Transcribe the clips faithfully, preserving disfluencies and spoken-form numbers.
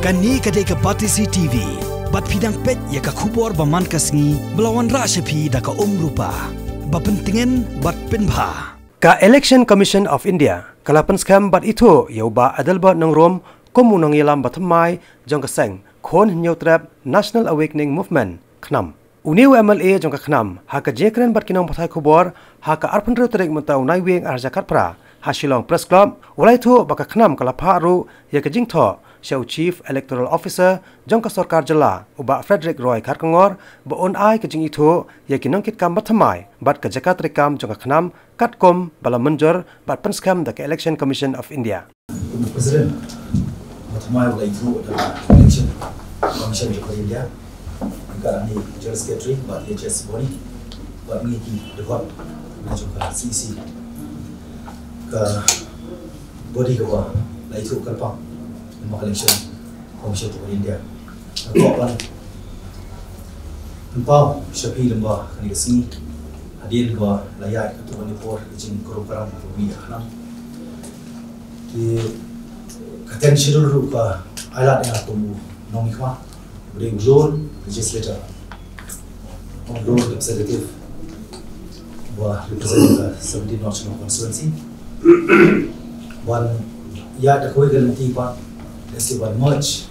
Kane ka dei ka Batesi T V. Bad phi dang peit ïa ka khubor ba man ka sngi ba la wanrah sha phi da ka Umrupa. Ba pyntngen bad pynbha. Ka Election Commission of India ka la pynskhem bad ithuh ïa u Bah Adelbert Nongrum kum u nongïalam ba thymmai jong ka seng Khun Hynñiewtrep National Awakening Movement, KHNAM. Une u M L A jong ka KHNAM ha ka jingkren bad ki nongpathai khubor ha ka arphew hynriew tarik mynta u Naiwieng arhajar khatphra ha Shillong Press Club, u la ïathuh ba ka KHNAM ka la phah ruh ïa ka jingthoh sha u Chief Electoral Officer jong ka sorkar jylla, u Bah Frederick Roy Kharkongor, ba un ai ka jingithuh ïa ki nongkitkam ba thymmai bad ka jaka treikam jong ka KHNAM katkum ba la mynjur bad pynskhem da ka Election Commission of India. Kum u President, ba thymmai u la ïathuh da ka Election Commission jong ka India, ka General Secretary bad H S Boni, bad ngi ki dkhot na jong ka C E C, ka body kaba la ïathuh kyrpang namar ka Election Commission jong ka India. Nga kwah ban pynpaw sha phi lyngba kane ka sngi, hadien ba la ïaid katto katne por ka jingkurum kuram kaba mih ha KHNAM. Te ka tenth schedule ruh ka ai lad ïa nga kum u nongmihkhmat, u dei u lone legislator, u lone representative, ba represent ka seventeen North Shillong constituency. Ban ïaid da kawei ka lynti pat, lehse ban merge,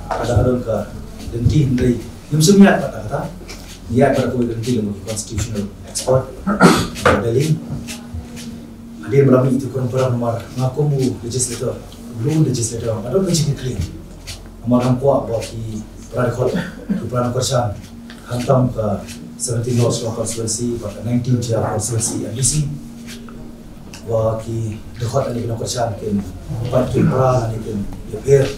ka dang don ka lynti, hynrei ngim shym ïaid pat da kata. Ïaid pat da kawei ka lynti lem bad ki constitutional expert na Delhi. Hadien ba la mih ïa ka kurum kuram namar nga kum u legislator, u lone legislator, nga don ka jingkitkhlieh. Namar ngam kwah ba ki para dkhot, ki para nongkyrshan, khamtam ka seventeen North Shillong constituency bad ka nineteen Jaiaw constituency M D C, ba ki dkhot lane ki nongkyrshan kin pait, kin pra lane kin ïapher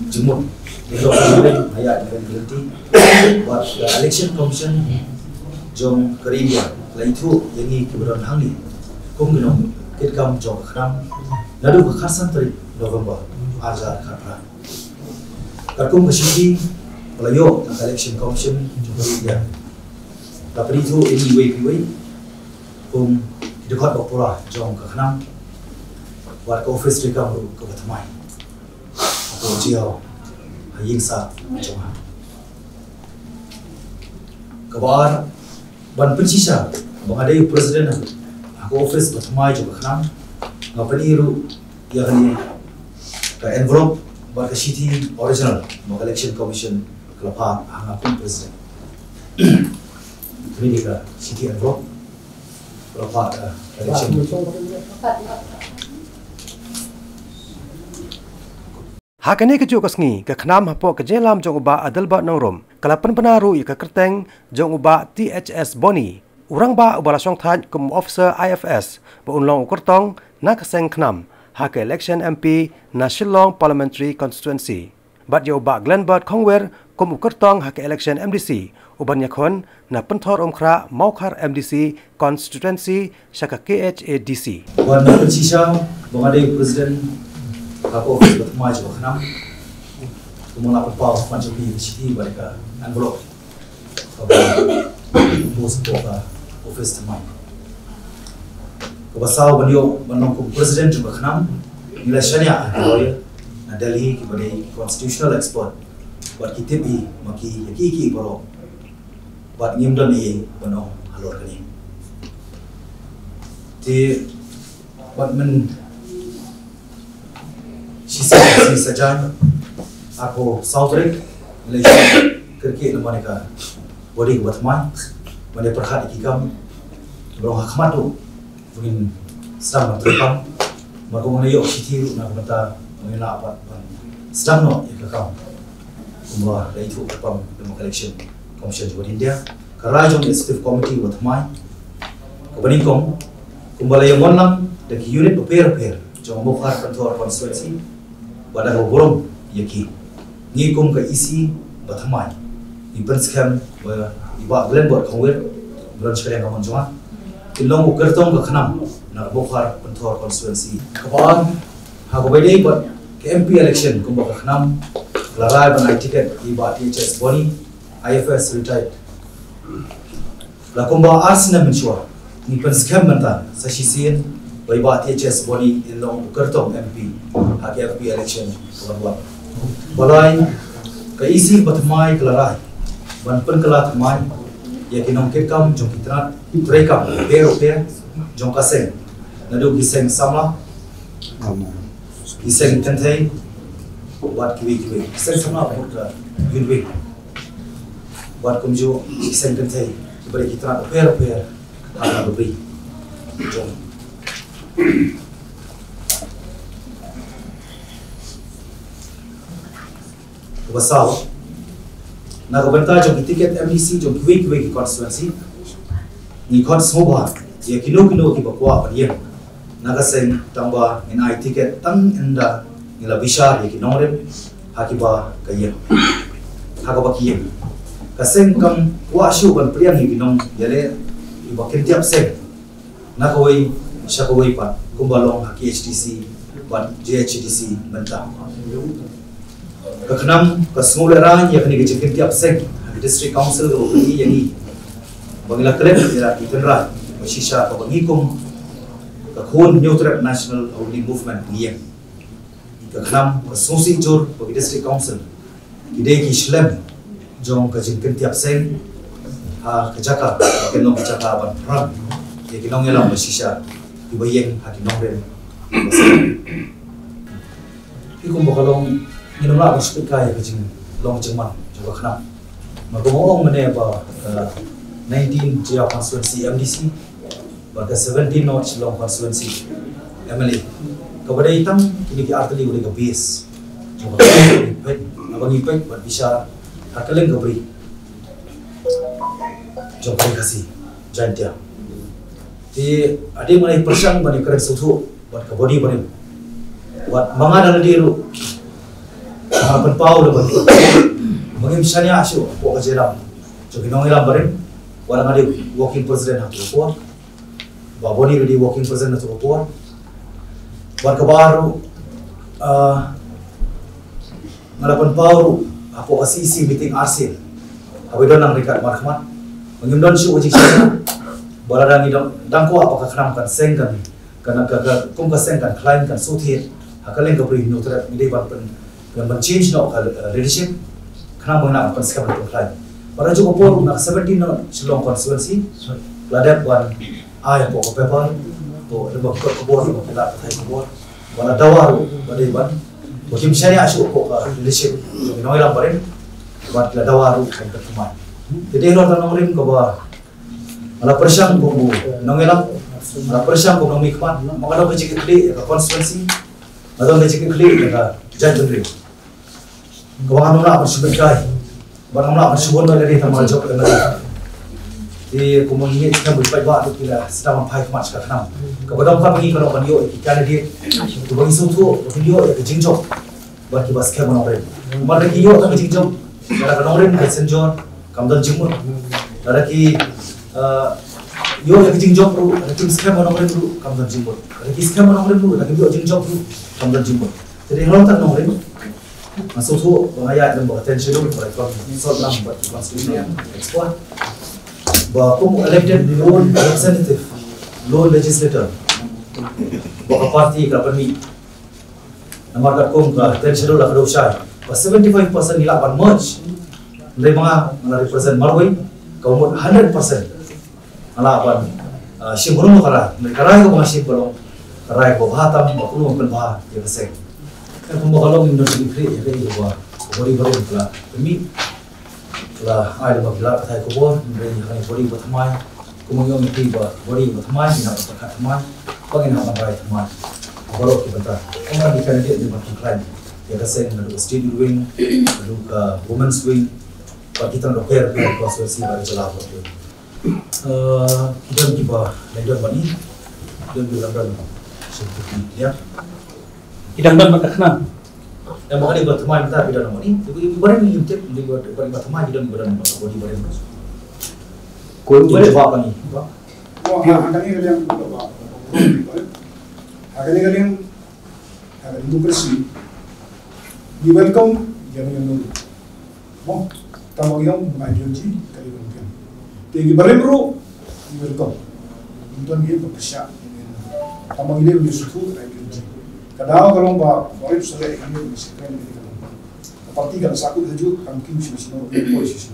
jingmut. Ïa ka lynti, ïa ka lynti. Bad ka Election Commission jong ka India la ïathuh ïa ngi kiba don hangne kum ki nongkitkam jong ka KHNAM naduh ka khatsan tarik November arhajar khatphra. Katkum ka shithi ba la ïoh na ka Election Commission jong ka India, la pynithuh ïa ngi iwei pa iwei kum ki dkhot ba pura jong ka KHNAM, bad ka office treikam ruh kaba thymmai, kaba jia ha ïing sah jong nga. Kaba ar, ban pynshisha ba nga dei u president ha ka office ba thymmai jong ka KHNAM, nga pyni ruh ïa kane ka envelope bad ka shithi original ba ka Election Commission ka la phah ha nga kum president. Kane ka shithi envelope ba la phah ha ka Election. Ha kane kajuh ka sngi, ka KHNAM hapoh ka jingïalam jong u Bah Adelbert Nongrum ka la pynbna ruh ïa ka kyrteng jong u Bah T H S Boni, u rangbah uba la shongthait kum u officer I F S, ba un long u kyrtong na ka seng KHNAM ha ka election M P na Shillong Parliamentary Constituency. Bad ïa u Bah Glenbert Khongwir kum u kyrtong ha ka election M D C, uban ïakhun na Pynthorumkhrah Mawkhar M D C constituency sha ka K H A D C. Ban pynshisha ba nga dei u president ha ka office ba thymmai jong ka KHNAM, kumba la pynpaw ha ka shithi bad ka envelope kaba post hapoh ka office thymmai. Kaba saw, ban ïoh ban long kum president jong ka KHNAM, ngi la shaniah ha ki lawyer na Delhi kiba dei constitutional expert, bad ki tip hi ma ki ïa ki ki baroh, bad ngim don ei ei ban ong halor kane. Te bad myn shisien, shisien Saitjaiñ, arphew saw tarik, ngi la ïa kyrkieh na kane ka body kaba thymmai ban ïa pyrkhat ïa ki kam kiba long ha khmat ruh ba ngin sdang ban treikam. Namar kumba ngi la ïoh shithi ruh na ka bynta ba ngin lah pat ban sdang noh ïa ka kam kumba la ïathuh kyrpang da ka Election Commission jong ka India. Ka rai jong ka Executive Committee kaba thymmai kaba nyngkong, kumba la ïa mon lang da ki unit bapher bapher jong ka Mawkhar Pynthor constituency, bad da kaba burom ïa ki, ngi kum ka E C ba thymmai ngi pynskhem ba i Bah Glenbert Khongwir, ba don shakliang ka mon jong nga, in long u kyrtong ka KHNAM na ka Mawkhar Pynthor constituency. Kaba ar, ha kaba ïadei bad ka M P election, kumba ka KHNAM ka la rai ban ai ticket ïa i Bah T H S Boni, I F S retired. La kumba ar snem mynshuwa, ngi pynskhem mynta sa shisien ba i Bah T H S Boni in long u kyrtong M P ha ka M P election kaba wan. Balei ka E C ba thymmai ka la rai ban pynkylla thymmai ïa ki nongkitkam jong ki tnat treikam bapher bapher jong ka seng, naduh ki seng samla, ki seng kynthei bad kiwei kiwei. Ki seng samla bad ka Youth Wing bad kumjuh ki seng kynthei kiba dei ki tnat bapher bapher ha ka ri jong. Kaba saw, na ka bynta jong ki tiket M D C jong kiwei kiwei ki constituency, ngi khot sngewbha ïa kino kino kiba kwah ban ïeng na ka seng, tang ba ngin ai tiket tang ynda ngi la bishar ïa ki nongrim ha kiba ka ïeng, ha kaba ki ïeng. Ka seng kam kwah shuh ban pdiang ïa ki nongïaleh kiba kyntiap seng na kawei sha kawei pat, kumba long ha K H D C bad J H D C mynta. Ka KHNAM ka sngewlehraiñ ïa kane ka jingkyntiap seng ha ka District Council kaba pynmih ïa ngi ba ngi la klet ïa ki tynrai ba shisha kaba ngi kum ka khun Hynñiewtrep National Awardee Movement ngi ïeng. Ka KHNAM ka sngewsih jur ba ki District Council ki dei ki shlem jong ka jingkyntiap seng ha ka jaka ba kin long ka jaka ban pynrem ïa ki nongïalam ba shisha kiba ïeng ha ki nongrim. Ki kumba ka long, ngin ym lah ban shu peit kai ïa ka jinglong jingman jong ka KHNAM. Namar kumba ong mynne ba ka nineteen Jaiaw constituency M D C bad ka seventeen North Shillong constituency M L A, kaba dei tang kine ki artylli ba dei ka base jong ka KHNAM, ba ngi peit, ba ngi peit bad bishar ha kylleng ka bri jong ka Ri Khasi Jaiñtia. Te hadien ba ngi pyrshang ban ïakren sngewthuh bad ka body barim, bad ma nga da lade ruh nga pynpaw da ba ngim shaniah shuh hapoh ka jingïalam jong ki nongïalam barim. Wat nga dei working president ha kato ka por, ba Boni ruh dei working president ha kato ka por. Bad kaba ar ruh, ah, nga la pynpaw ruh hapoh ka C E C meeting arsien, haba don nang ryngkat markhmat, ba ngim don shuh ka jingshaniah, ba lada ngi dang, dang kwah ba ka KHNAM kan seng, kan, kan, ka, ka, kum ka seng kan khlaiñ, kan sngewthuh ha kylleng ka bri Hynñiewtrep, ngi dei ban pyn, ban, ban change noh ka, eh, leadership. Khnang ba ngin nang pynskhem ban pynkhlaiñ. Bad ha kajuh ka por na ka seventeen North Shillong constituency la dep ban ai hapoh ka paper, hapoh, hapoh ka khubor, hapoh ki lad pathai khubor, ba la dawa ruh ba dei ban, ba kim shaniah shuh hapoh ka leadership jong ki nongïalam barim, bad la dawa ruh ban pynthymmai. Te dei halor ka nongrim kaba nga la pyrshang kum u nongïalam, nga la pyrshang kum u nongmihkhmat, ma ka dei ka jingkitkhlieh ïa ka constituency, ka dei ka jingkitkhlieh ïa ka jaitbynriew. Kaba ngam lah ban shu peit kai, ba ngam lah ban shu wan ïalade tang ba la jop M L A. Te kumba ngi ngeit skhem ba ki paidbah ruh ki la sdang ban phai khmat sha ka KHNAM. Kaba donkam ngi ka long ban ïoh ïa ki candidate kiba ngi sngewthuh ba kin ïoh ïa ka jingjop bad kiba skhem ba nongrim. Namar lada ki ïoh tang ka jingjop, lada ka nongrim ka synjor, kam don jingmut. Lada ki, eh, ïoh ïa ka jingjop ruh, lada kim skhem ba nongrim ruh, kam don jingmut. Lada ki skhem ba nongrim ruh, lada kim ïoh jingjop ruh, kam don jingmut. Te dei halor ka nongrim, nga sngewthuh ba nga ïaid lem bad ka ten schedule, ba ka consult lang bad ki constitutional expert, ba kum u elected lone representative, lone legislator, ba ka party ka la pynmih. Namar katkum ka ten schedule la ka dei shai ba seventy five percent ngi lah ban merge. Hynrei ma nga, nga la represent marwei, ka mut hundred percent nga lah ban, ah, shim kumno ka rai. Hynrei ka rai kaba nga shim ka long ka rai kaba bha tam, ba kumno ban pynbha ïa ka seng. Ka kumba ka long, ngim don jingkitkhlieh ïa kaei kaba ka body barim ka la pynmih. Ka la ai da ba ki lad pathai khubor, hynrei ha kane ka body ba thymmai, kumba ngi ong ïa ki, ba body ba thymmai ngin hap ban pyrkhat thymmai, ba ngin hap ban rai thymmai ha baroh ki bynta. Kumba ki candidate ngin ban pynkhlaiñ ïa ka seng, naduh ka state youth wing, naduh ka women's wing, bad ki tnat bapher bapher, constituency bad ka jylla bad. Eh, ki don kiba la don bad ngi, ki don kiba la don sha ki, ïa. Ki dang don bad ka KHNAM. Em, ba ka dei ba thymmai mynta ki don bad ngi. Ki, ki barim ngi tip, ki ba, ba, ba thymmai ki don, ki ba don bad, ba ki barim. Ko ki ba ba ngi. Ba. Ko ha, ha kane ka liang ba, ba, ba, ha kane ka liang, ha ka democracy, ngi welcome ïa ngi ngi. Mo, tang ba ngi ong ideology ka dei ban biang. Te ki barim ruh ngi welcome. Ngim don ngi ba pyrshah. Tang ba ngi dei ban sngewthuh ka ideology. Ka daw ka long ba Barit Saleh Khynnah Secretary ka parti kan sa kut ha juh kam kin shisha shisha.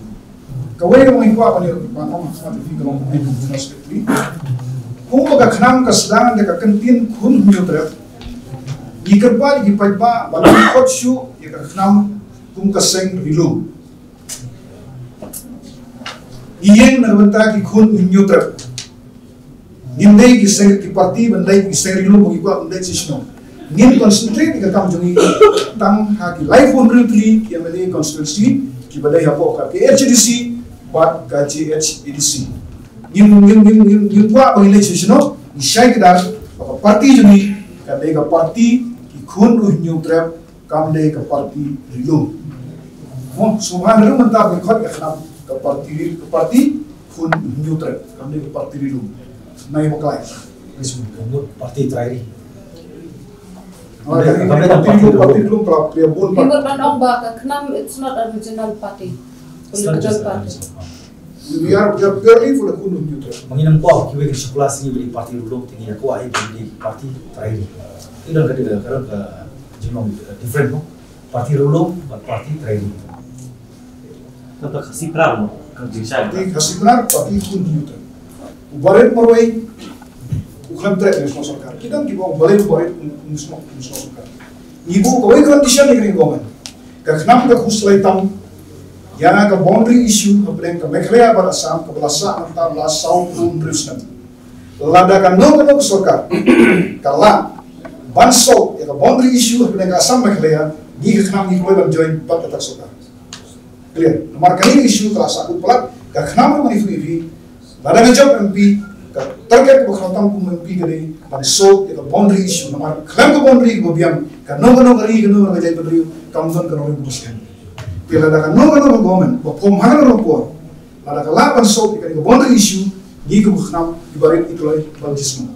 Kawei ruh ngi kwah ban ïa ban ong ha khmat jong phi ka long ba General Secretary. Kumba ka KHNAM ka sdang da ka kyntien Khun Hynñiewtrep, ngi kyrpad ïa ki paidbah ban khot shuh ïa ka KHNAM kum ka seng ri lum. Ngi ïeng na ka bynta ki khun hynñiewtrep. Ngim dei ki seng ki parti ban dei ki seng ri lum, ngi kwah ban dei shisha shisha. Ngin concentrate ïa ka kam jong ngi tang ha ki laiphew hynriew tylli ki MLA constituency kiba dei hapoh ka KHADC bad ka JHADC. Ngim ngim ngim ngim ngim kwah ban dei shisha shisha. Ngi shai kdar ba ka parti jong ngi ka dei ka parti ki khun u hynñiewtrep, kam dei ka parti ri lum. Mo, sngewbha ruh mynta ba ngi khot ka KHNAM ka parti ri, ka parti khun hynñiewtrep, kam dei ka parti ri lum. Nai ba kloi. Ka mut parti trai ri. Ah, ka dei ka parti ri lum, parti ri lum, parti ri lum. Ngi mut ban ong ba ka KHNAM, it's not a regional party. Political party. We are, we are purely for the Khun Hynñiewtrep. Ma ngi nang kwah kiwei ki shu klas ngi ba dei parti ri lum, te ngi kwah ïa ki dei parti trai ri. Ki don ka, ka don ka jinglong, eh, different, no? Parti ri lum bad parti trai ri. Kata Khasi Pnar, no? Ka jingshisha. Parti Khasi Pnar, parti Khun Hynñiewtrep. U Barit marwei u khlem treh ïa u shnong sorkar. Ki don kiba ong balei u Barit u shnong, u shnong sorkar. Ngi buh kawei ka condition ïa ka government. Ka KHNAM ka khuslai tam ïa ka boundary issue hapdeng ka Meghalaya bad Assam kaba la sah mynta la saw phew hynriew snem. Lada kano kano ka sorkar ka lah ban solve ïa ka boundary issue hapdeng ka Assam Meghalaya, ngi ka KHNAM ngi kloi ban join bad kata ka sorkar. Clear. Namar kane ka issue ka la sah kut palat, ka KHNAM ruh ngi ïathuh ïa phi, lada nga jop MP, ka target kaba khlem tam kum MP ka dei ban solve ïa ka boundary issue. Namar khlem ka boundary kaba biang, kano kano ka ri, kano kano ka jaitbynriew kam don ka nongrim kaba skhem. Te lada kano kano ka government ba form ha kano kano ka por, lada ka lah ban solve ïa ka boundary issue, ngi kum ka KHNAM ngi Barit ngi kloi ban jingsngew.